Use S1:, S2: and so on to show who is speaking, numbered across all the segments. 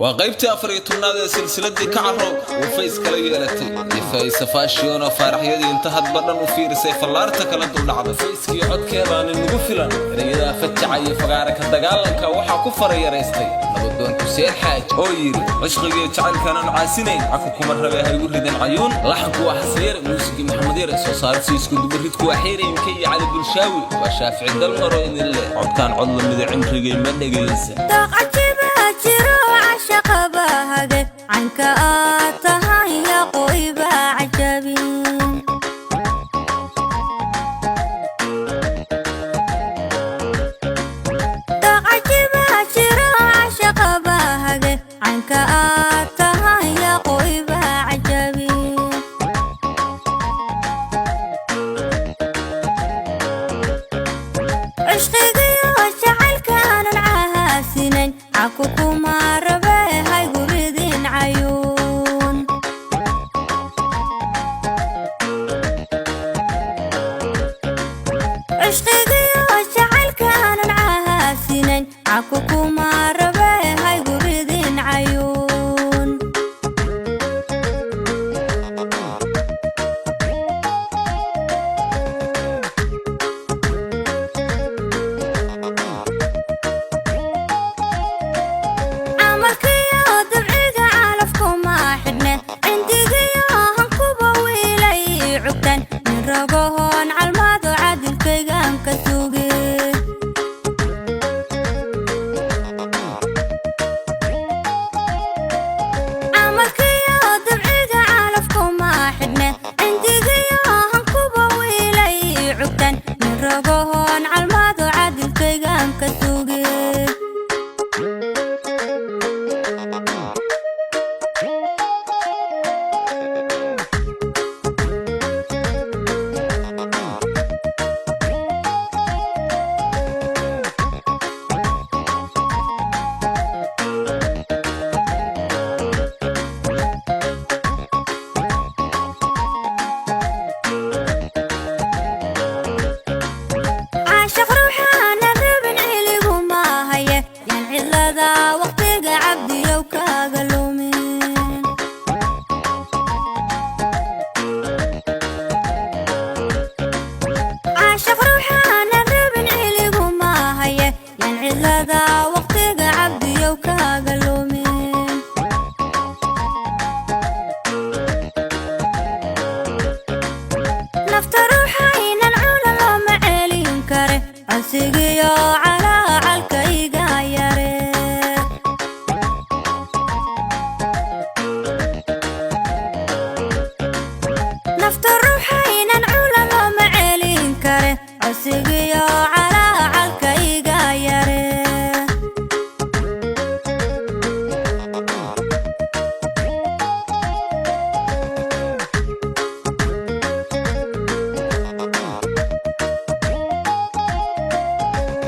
S1: Waa qaybtii 14aad ee silsiladii Ka Carrow uu fays kala yeelatay iyo Faysa Fashion oo faaraxyadii inta hadba dhan u fiirisay fallaarta kala duldhacday. Fayskii codkeedaani nagu filan, erayadaa fajaca iyo fagaara ka dagaalanka waxaa ku farayaraystay nabadoon Xuseen Xaaj oo yidhi: "Cishqigiiyo jacaylkaanaan caasinayn, caku kuma rabe, haygu ridan cayuun." Laxanku waa Xasan Yare, muusigii Maxamed Yare, soo saarsi isku dubaridku waa Xeerayinka iyo Cali Bulshaawi. Waa Shaafici Dalmaro idin leh: codkaan cod lamida cimrigay ma dhegaysa.
S2: Shaqabahage canka aad tahay yaqoyba cajabin. Daqajiba jiro cashaqabahage canka aad tahay yaqoyba cajabin. Cishqigiyo jacaylkaanan cahaasinayn, caku kuma rabe, haygu ridin cayuun. Cishqigiyo jacaylkaanan cahaasinayn, caku kuma rabe, haygu ridin cayuun. Camalkiyo dabciga calafkuma xidhne, cindigiyo hankuba wiilay cugtan, nin rogahoon calmaado cadilkaygaan ka suge. Camalkiyo dabciga calafkuma xidhne, cindigiyo hankuba wiilay cugtan, nin rogahoon calmaado cadilkaygaan ka suge. Caashaq ruuxaana rabin ciligu maahaye, yaan cidlada waqtiga cabdiyow kaaga lumin. Caashaq ruuxaana rabin ciligu maahaye, yaan cidlada waqtiga cabdiyow kaaga lumin. Nafta ruuxaynan cuna looma celin kare, codsigiyo calaacalkayga yare. Nafta ruuxaynan cuna looma celin kare, codsigiyo calaacalkayga yare.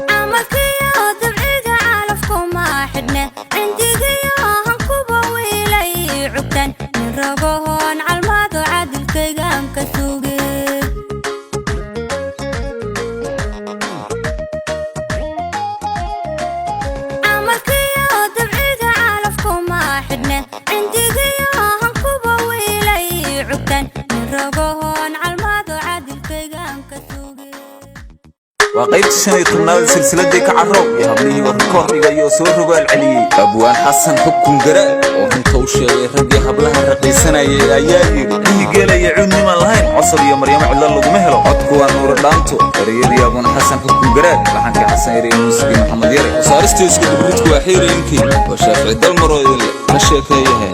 S2: Camalkiyo dabciga calafkuma xidhne, cindigiyo hankuba wiilay cugtan, nin rogahoon calmaado cadilkaygaan ka suge. Camalkiyo dabciga calafkuma xidhne, cindigiyo hankuba wiilay cugtan, nin rogahoon calmaado cadilkaygaan ka suge.
S1: Waa qaybtii 15aad ee silsiladii Ka Carrow iyo hablihii oo rikoor dhigay oo soo rogaal celiyey. Abwaan Xasan Xukun Garaad oo runta u sheegay raggii hablaha raqiisanayay ayaa yidhi: "Dhihi geelaya cuudnimaan lahayn, cosab iyo Maryamo cidlo laguma helo." Codku waa Nuuro Dhaanto, ereyadii abwaan Xasan Xukun Garaad, laxankii Xasan Yare iyo muusigii Maxamed Yare, wasaaristii isku dubridku waa Xiirayinkii. Waa Shaafici Dalmaroo idin leh ka sheekeeyahe.